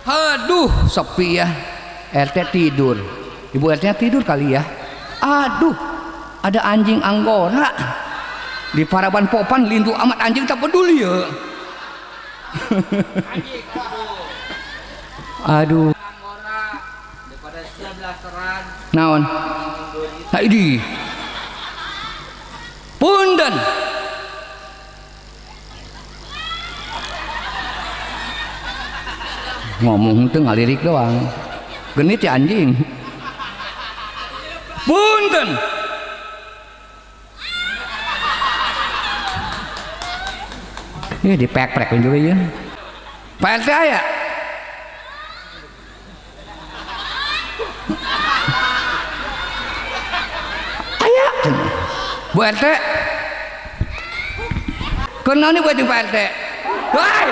Aduh, sepi ya. RT tidur. Ibu RT tidur kali ya. Aduh, ada anjing anggora di Paraban Popan, lindu amat anjing tak peduli ya. Aduh. Naon? Nah ini. Punten. Ngomong tuh ngalirik doang. Genit ya anjing. Punten. Ini dipek-prek juga ya. Pak RT aya? Aya. Bu RT. Kenal nih buat Pak RT. Woi.